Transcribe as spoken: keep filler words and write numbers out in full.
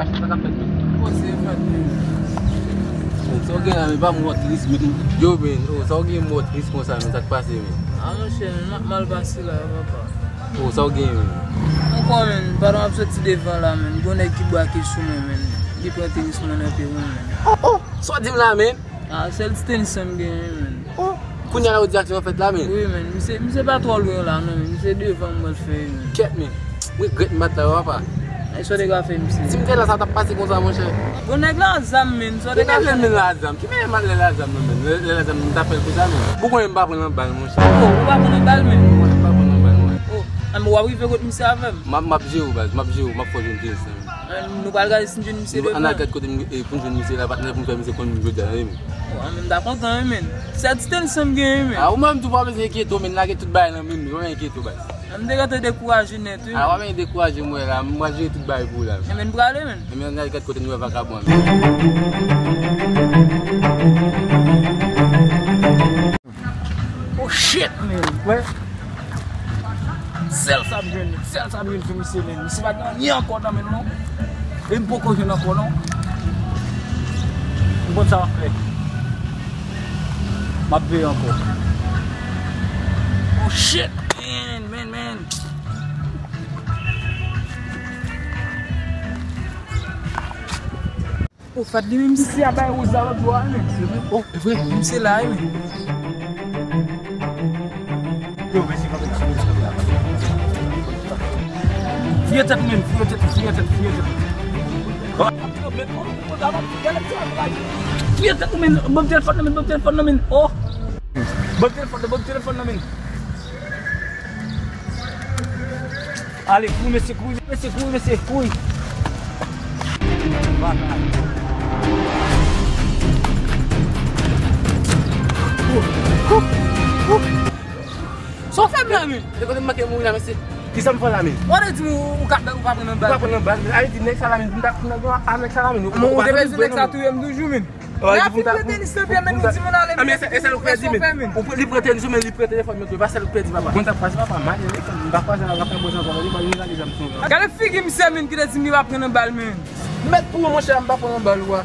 Achte sa k ap fèt menm. Bon, se fèt menm. Sa w gen la, men pa m wè w tris, men. Yo, men, oh, sa w gen m wè w tris konsa, men, sa k pase, men? Ah, monchè, men, m ap mal pase la, papa. Oh, sa w gen, men? Ankò, men, pandan m ap soti devan la, men, gon nèg ki brake sou mwen, men. Li pran tenis mwen nan pye mwen, men. Oh, oh, sa w di m la, men? Ah, sèl ti tenis sa m genyen, men. Oh, kounye a la ou di aksyon an fèt la, men. Wi, men. Misye, misye pa twò lwen la, non, men. Misye devan m mwen fè, men. Kèt, men. M regrèt m pa t la, papa. Ay, sa w te ka fè, misye? Si m te la, sa t ap pase konsa, monchè. Bon, nèg la zam, men. Sa w te ka fè? Ki nèg la zam? Ki nèg la zam, non, men? Lè, lè la zam, m t ap fè l konsa, men. Pou konyen m pa pran nan bal, monchè. Oh, ou pa pran nan bal, men? Mwen, m pa pran nan bal, mwen. Oh, ah, men w ap rive kot misye avè m? M ap, m ap jere w, baz. M ap jere w, m ap fè w jwenn tenis la, men. Eh, nou pral gade si n jwenn misye devan. Ann al gad kote m, eh, pou n jwenn misye la, patnè, pou n fè misye konn jodi a, wi. Oh, men m ta kontan, wi, men. Sèl ti tenis sa m genyen, wi, men. Ah, ou menm tou pa bezwen enkyete w, men, lage tout bagay nan men m, pa enkyete w, baz. M te gentan dekouraje nèt, wi. Ah, w ap dekouraje m, wè, la, m pral jere tout bagay pou ou, la. Eh, men, m prale, men. Eh, men, ann al gad kote nou wè vakabon an. Oh shit, man. Wè. Sèl sa m jwenn, sèl sa m jwenn sou misye, man. Misye pa gen anyen ankò nan men l, non. E m poko jwenn ankò, non. M konn sa m ap fè. M ap veye ankò. Oh shit, man, man, man. O fèt, li menm si a bay woz la lòt bò a, men. Oh, e vre? Menm se la, wi, men. Yo, mesye, kanpe la, kanpe la, kanpe la. Fouye tèt ou, men, fouye tèt, fouye tèt, fouye tèt. Fouye tèt ou, men, ban m telefòn nan, men, ban m telefòn nan, men. Oh! Ban m telefòn nan, ban m telefòn nan, men. Ale, kouri, mesye, kouri, mesye, kouri, mesye, kouri. Sa w fè m la, men? E kote m manke mouri la, mesye? Kisa m fè la, men? Ou te di m ou, ou ka, ou pa pran nan bal. Ou pa pran nan bal, men. Ale di nèg sa la, men. M ta, m ta, a nèg sa la, men. Ou te bezwen nèg sa touye m toujou, men. Lè a fin prete tenis nan pye m, men, ou di moun ale, men, e sèl ou pèdi, men. Ou pre-, li prete tenis, men, li prete telefòn, men, pa sèl ou pèdi, papa. Bon, sa pase, papa, mal, men, m pa kwaze la, l ap fè bòz ankò, li ba, li ba, li ba, li ba. Gade figi misye, men, ki te di m li pa pran nan bal, men. Mèt pou ou, monchè, m pa pran nan bal, wa.